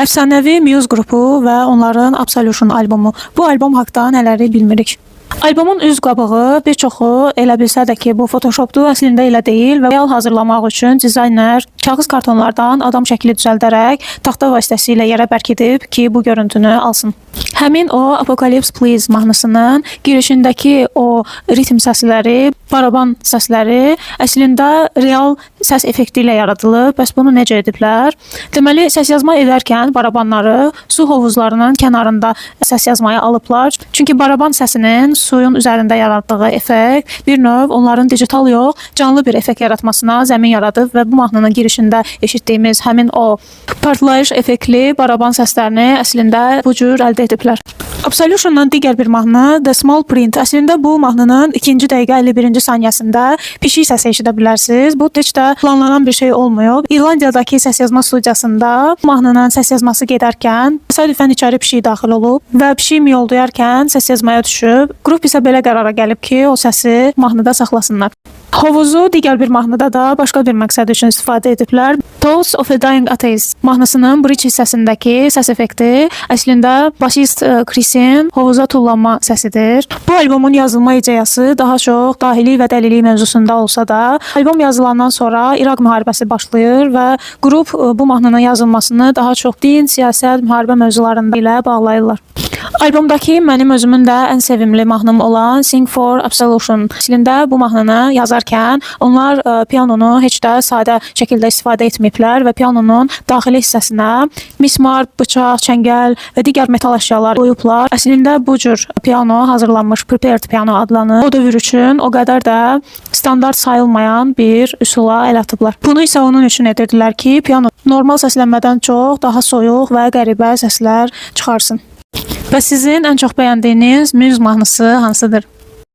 Əfsanəvi Muse qrupu və onların Absolution albomu. Bu albom haqda nələri bilmirik? Albomun üz qabığı bir çoxu elə bilsə də ki, bu Photoshopdur, əslində elə deyil və real hazırlamaq üçün dizayner kağız kartonlardan adam şəkli düzəldərək taxta vasitəsilə yerə bərkidib ki, bu görüntünü alsın. Həmin o Apocalypse Please mahnısının girişindəki o ritm səsləri, baraban səsləri əslində real səs effekti ilə yaradılıb. Bəs bunu necə ediblər? Deməli, səs yazma edərkən barabanları su hovuzlarının kənarında səs yazmaya alıblar. Çünki baraban səsinin suyun üzərində yaratdığı effekt bir növ onların digital yox, canlı bir effekt yaratmasına zəmin yaradıb və bu mahnının girişində eşitdiyimiz həmin o partlayış effektli baraban səslərini əslində bu cür əldə ediblər. Absolution'dan digər bir mahnı The Small Print. Əslində bu mahnının 2-ci dəqiqə 51-ci saniyəsində pişik səsi eşidə bilərsiniz. Bu heç də planlanan bir şey olmayıb. İrlandiyadakı səs yazma studiyasında mahnının səs yazması gedərkən təsadüfən içəri pişik daxil olub və pişik miyoldayarkən səs yazmaya düşüb. Qrup isə belə qərara gəlib ki, o səsi mahnıda saxlasınlar. Hovuzu digər bir mahnıda da başqa bir məqsəd üçün istifadə ediblər. Thoughts of a Dying Atheist mahnısının bridge hissəsindəki səs effekti əslində basist Chrisin hovuza tullanma səsidir. Bu albomun yazılma ideyası daha çox dahili və dəlilik mövzusunda olsa da, albom yazılandan sonra İraq müharibəsi başlayır və qrup bu mahnının yazılmasını daha çox din, siyasət, müharibə mövzularında ilə bağlayırlar. Albomdakı mənim özümün də ən sevimli mahnım olan Sing for Absolution. Əslində bu mahnını yazarkən onlar pianonu heç də sadə şəkildə istifadə etməyiblər və pianonun daxili hissəsinə mismar, bıçaq, çəngəl və digər metal əşyalar qoyublar. Əslində bu cür piano hazırlanmış prepared piano adlanır. O dövr üçün o qədər də standart sayılmayan bir üsula əl atıblar. Bunu isə onun üçün edirdilər ki, piano normal səslənmədən çox daha soyuq və qəribə səslər çıxarsın. Və sizin ən çox bəyəndiyiniz Muse mahnısı hansıdır?